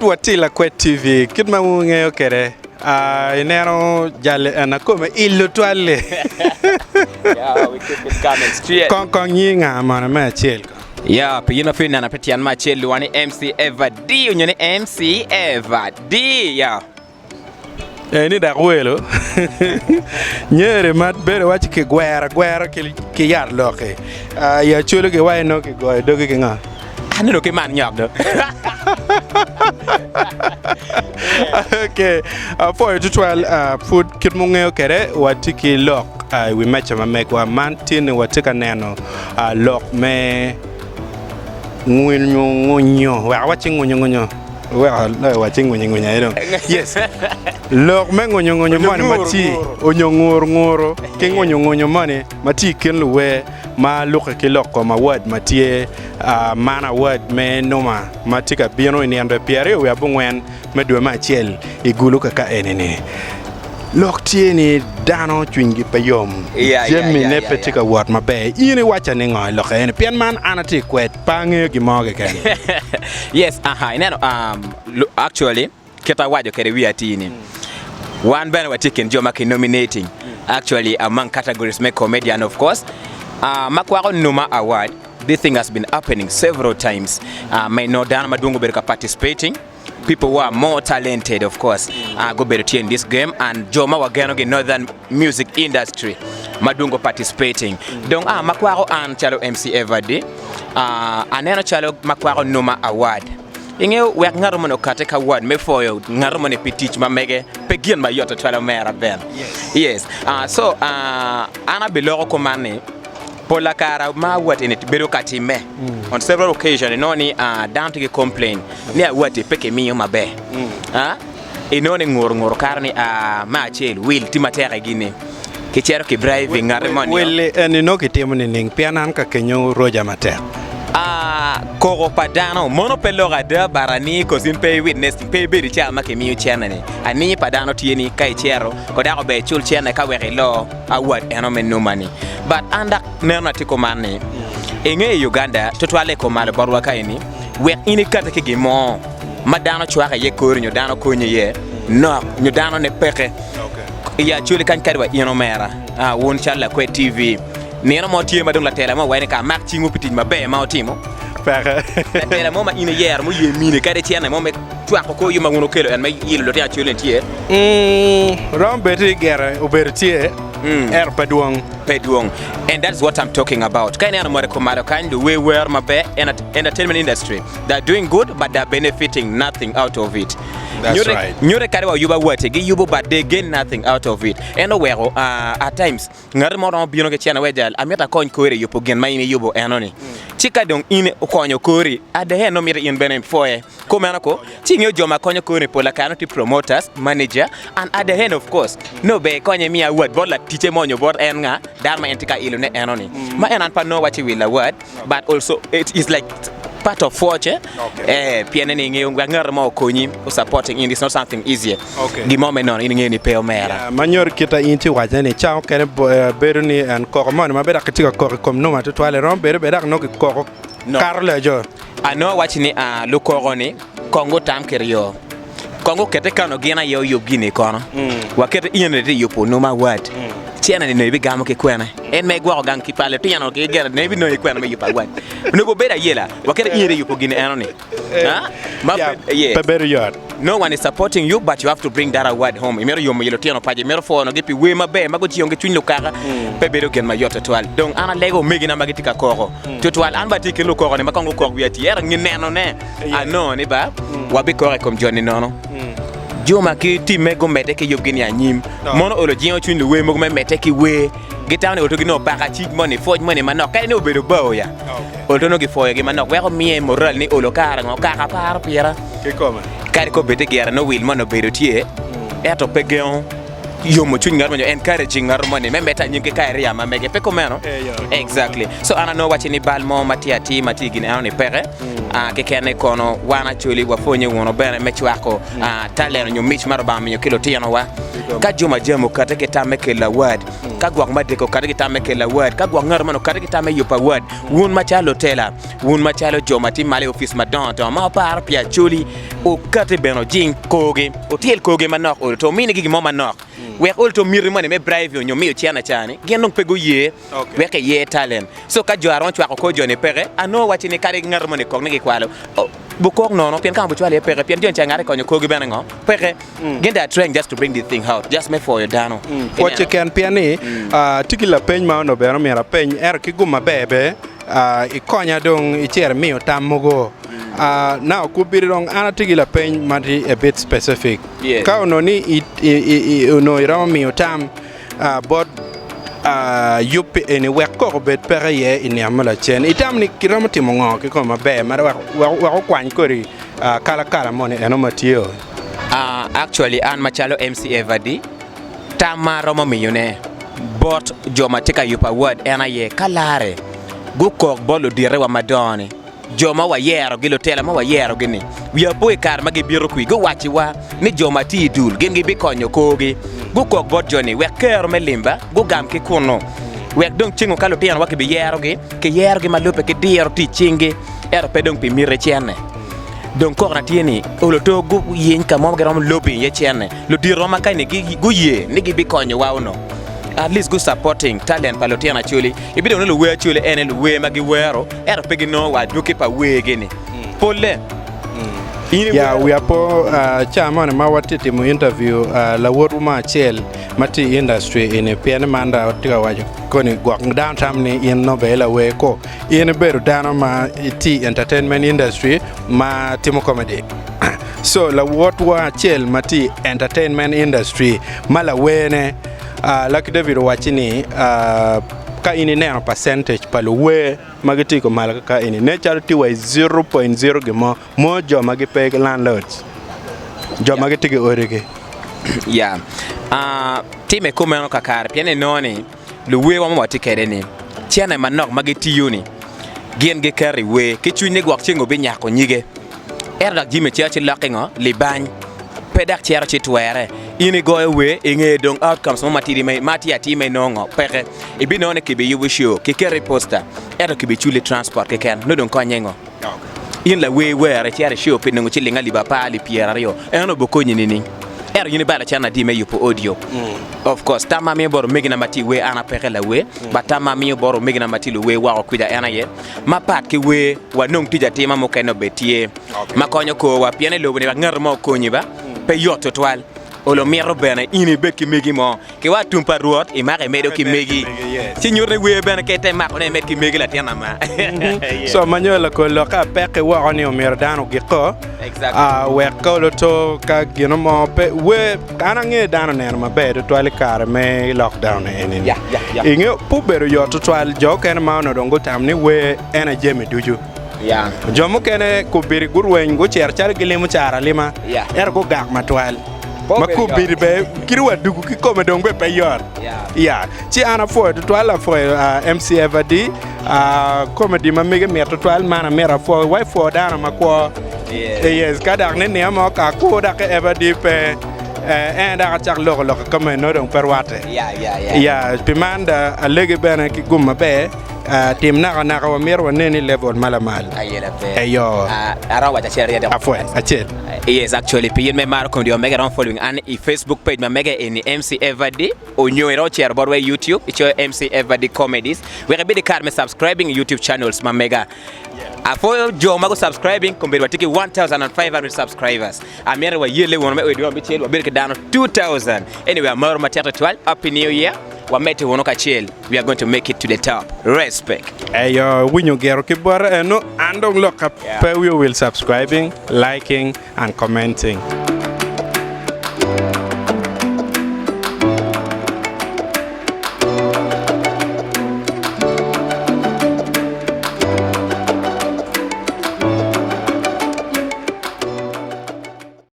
watye i Lakwed TV kit ma wungeyo kwede ineno jali ena kome ilo twal-li. Kong kong nyingi nga mono me acel ko? Ya, pi in ma pud inena pi tyen me acel lwonga ni MC Eva D onyo ni MC Eva D. Ya. Eni dok welo nyeri ma bedo waci kigwero agwera ki yat lok-ki i Acholi giwaco nongo kigoyo dogi ki ngo? Aneno ki man nyok do. Ok, apwoyo tutwal pud kit ma wungeyo kwede watye ki lok i wi meja ma megwa man tye ni watye ka neno lok me ngunyu ngunyu wek awac ci ngunyu ngunyu. Wek awacci ngwinyo ngwinyo aye dong. Yes. Lok me ngwinyo ngwinyo moni ma tye onyo ngur nguru ki ngwinyo ngwinyo moni ma tye i kin luwer ma lukke ki lok kom award ma tye man award me numa ma tye ka bino i nino pyeraryo wiye abongwen me dwe me acel i Gulu kaka eni-ni. Lok tye ni dano cwinygi pe yom, jamine pe tye ka wot maber. In iwacca ni ngo i lok eni? Pien man an atye i kwed, pe angeyo gin mo keken. Yes, aha, ineno, um, actually, kit awaco kwede wiya atir ni, wan bene watye i kin jo ma ki nominating, actually among categories me comedian of course, uh, ma kwako Numa Award, this thing has been happening several times, uh, ma inongo dano madwong gubedo ka participating, people who are more talented of course uh, gubedo tye in this game and jo ma wageno gi northern music industry madwong go participating dong ah, makwako an calo MC Everdy uh, aneno calo makwako Numa Award ingeyo wek ngato moni okate ka award me pwoyo ngato moni pi tic ma mege pe gin mayot tutwal omera Ben yes uh, so uh, an abiloko kuman ni Pola kare ma awati eni bedo ka timme on several occasion inongo ni dano tye ki complain ni awati pe kimiyo maber inongo ni nguru nguru kato ni me acel wil tye matek i gini kicito ki driving ngati moni Wil eni nongo kitimo nining pien an ka kenyo roja matek. Koko pa dano mono pe lok ada but anii cause in pe i witness pe ibedo i cawa ma kimiyo cene ni anii pa dano tye ni ka icito ko dako ber icul cene ka wek ilo award eno me numa ni but an dok neno atye kuman ni inge i Uganda tutwalle i kom malo botwa ka eni wek in ikati ki gin mo ma dano cwako iye kori nyo dano konyi iye nok nyo dano ne peke i Acholi kany kadi wa in omera wun calo Lakwed TV nino mo tye ma dong latela mo waci ni ka amak cingwu pi tic maber ma wutimo Peke. Latela mo ma in iyero muye mini kadi cene mo me cwako kor yub ma wun wukelo en me yilo lutino Acholi ni tye. Romo bed ni gire obedo tye ento pe dwong. Pe dwong. And that's what I'm talking about. Ka ineno mot i kom malo kany, luwer wero maber, entertainment industry, they are doing good but they are benefiting nothing out of it. That's right. Nyute kadi wa yubo awati, giyubo but they gain nothing out of it. En oweko at times Ngati mo romo bino ki cene wek jal, amito akony kori i yubo gin ma in iyubo eno-ni. Ci ka dong in okonyo kori, adek nongo mito in bene ipwoye. Kumeno ko, ci ingeyo jo ma konyo kori pola kare nongo tye promoters, manager, and at the end of course, nongo ber ikonye imiye award bot laticce mo nyo bot en nga, dano ma en tye ka ilone eno-ni. Ma en an pe anongo waci wi laward, but also it is like part of pwoc eh, pienne ni ingeyo wek ngat mo okonyi, o supporting in, it's not something easy. Gin mo me nono in ingeyo ni pe omera. Ma nyuto kit ma in itye ka wacone ni ca mukene bedo ni en koko moni ma bene dok kitye ka koko i kom numa tutwal romo bedo bene dok nongo kikoko kato leco. Anongo awaci ni lukoko ni kong gutam kiryo kong gukete kano gin aye oyub gini kono wakete in eni itye yubo numa award cene ni nongo ibigamo ki kwene en ma igwoko gang ki pa lutino ki gene nongo ibinongo ki kwene me yubo award onongo obedo ayela wakete in itye yubo gini eno ni. Pe bedo yot. No one is supporting you but you have to bring that award home. Imito yomo i lutino paco, imito pwonogi pi wer maber ma gujiyo ki cwiny lukaka. Pe bedo gin mayot tutwal. Dong an alego omegina ma gitye ka koko tutwal. An bene atye i kin lukoko-ni ma kong gukok wiya tye. Ento nge nenone, anongo ni ba wabikoko i kom jo-ni nono. Jo ma ki timme gumedde ki yubgi-ni anyim. Mono olo jingo cwiny luwer mogo me medde ki wer. Gitamo ni oto ginongo paka cic moni, pwoc moni manok, kadi ni obedo bao ya. Olo to nongo gipwoyogi manok weko miye moral ni olo kare ngo kaka paro pira. Kadi ka obed gire nongo wil moni obedo tye ento pe gengo yomo cwiny ngat moni nyo encouraging ngat moni me medde anyim ki career ma mege pe kumeno? Exactly. So an anongo wacci ni bal mo ma tye atir ma tye i gin eno ni peke keken ni kono wan Acholi wapwonye wunu bene me cwako talent nyo mic ma Rubanga omiyo ki lutinowa. Ka jo ma jami okate ki tam me kelo award. Ka gwok madek okati ki tam me kelo award, ka gwok ngat moni okati ki tam me yubo award, wun macalo lutela, wun macalo jo ma tye malo i opic madongo dongo ma wuparo pi Acholi, wukati bene wujing korgi, wutyel korgi manok olo to wuminigi gin mo manok wek olo to miti moni me bribe nyo miyo cene ca-ni gin dong pe guye wek iye talent. So ka jo aromo cwako kor jo-ni peke, anongo wacci ni kadi ngat moni kok ni gikwalo, bukok nono pien ka ma bucwalo iye peke pien jo-ni ca ngat ekonyo korgi bene ngo? Peke. Gin they are trying just to bring this thing out just me pwoyo dano. Pwoc keken pien ni atye ki lapeny ma onongo bene omyero apeny ento ki gum maber be ikonya dong icito imiyo tam mogo. Now kubidi dong an atye ki lapeny ma tye a bit specific. Ka onongo ni onongo iromo miyo tam bot yub pi eni wek koko obed peke iye i nino ma lacen, itamo ni kiromo timo ngo kikome maber ma wek okwany kodi kalakala moni eno ma tye-o? Actually an macalo MC Evadi, tam ma aromo miyone bot jo ma tye ka yubo award en aye ka larre gukok bot luditewa madongo-ni, jo ma wayerogi, lutela ma wayerogi-ni, wiya po i kare ma gibito kwi guwacciwa ni jo ma tye i dul gin gibikonyo korgi. Gukok bot jo-ni wek kero me limba gugam ki kunnu, wek dong cengo ka lutinowa kibiyerogi, kiyerogi ma lubbe ki diro tic cinggi, ento pe dong pi miti cene. Dong kokona tye ni, olo to guyeny ka mo ma giromo lobby iye cene. Luditowa ma kany-ni guye ni gibikonyowa onongo. At least gu supporting talent pa lutino Acholi. Ibidongo ni luwer Acholi ene luwer ma giwero ento pe ginongo wa adwogi pa wergi-ni. Polle. In Ya, iwero. wiya po ca moni ma watye timo interview lawotwu mo acel ma tye i industry eni pien ni man dong atye ka waco koni gwok dano tamo ni in nongo bene lawer ko. In ibedo dano ma itye i entertainment industry ma timo comedy. So lawotwa acel ma tye i entertainment industry ma lawerne Lucky David owacci ni ka in ineno percentage pa luwer ma gitye i kom malo kaka eni nen calo tye wa i 0.0 gin mo mo jo ma gipe ki landlords jo ma gitye ki odigi. Ya, time kumeno kakare pien inongo ni Luwerwa ma watye kwede-ni, cente manok ma gitiyo-ni, gin giketo i wer ki cwiny ni gwok ceng obinyako nyige. Ento dok jami cito ci lokke ngo? Libany. Pe dok cito ci twere. In igoyo wer, inge dong outcomes mo matidi ma tye atir ma inongo ngo? Peke. Ibinongo ni kibiyubo show, kiketo i poster, ento kibiculi transport keken. Nongo dong konye ngo? In lawer wer icito i show pi nongo ciling alip apar alip pyeraryo, en obikonyi nining? Ento in ibalo cente adi me yubo audio? Of course, tam ma amiyo bot omegina ma tye i wer, an apeke lawer, but tam ma amiyo bot omegina ma tye luwer woko kwija en aye, mapat ki wer, wanong tic atima mukene obed tye ma konyo korwa, pien i lobo-ni wek ngat mo okonyi ba, pe yot tutwal. Olo mito bene in ibed ki megi mo. Ki wa tum pa Rwot imako imedo ki megi, ci nyuto ni wer bene ka ite makone imed ki megi latin ama. So ma nyo lakol lok ka apekki woko ni omyero dano ogikko wek ka oloto ka gino mo pe wer an ange dano oneno maber tutwal i kare me lockdown eni ni inge pe obedo yot tutwal jo okene ma onongo dong gutamo ni wer en aye jami ducu Jo mukene kobedi gurweny gucito calo gilimo caro alima, ento gugak matwal. Ma kobedi bene kadi wa dugu kikome dong bene pe yot. Ya, ci an apwoyo tutwal, apwoyo MC Eva D. Comedy ma mege mit tutwal, man amito apwo, wa ipwo dano makwo. Yes, ka dok ni nino mo ka akur dok ki Eva D pe, en dok acak loko lok i kome nongo dong pe rwatte. Ya, pi man dong alegi bene ki gum maber. Tim nakanaka wamito waneni i level ma lamal. Eyo. Aromo waco acel aryo adek. Apwoyo. Acel. Yes actually pi in ma imaro comedy wa mege iromo following an i Facebook page ma mege eni MC Everdy onyo iromo cito botwa i YouTube icoyo MC Everdy Comedies wek ibed ki kare me subscribing i YouTube channels ma mega. Apwoyo jo ma gu subscribing kombeddi watye ki 1500 subscribers. Amito wayelle wunu me dwe abicel wabedo ki dano 2000. Anyway amaro matek tutwal. Happy new year. Wamedde wunu kacel. We are going to make it to the top. Respect. Eyo winyo gero ki bote eno an dong lokka pe wiya owil subscribing, liking and commenting.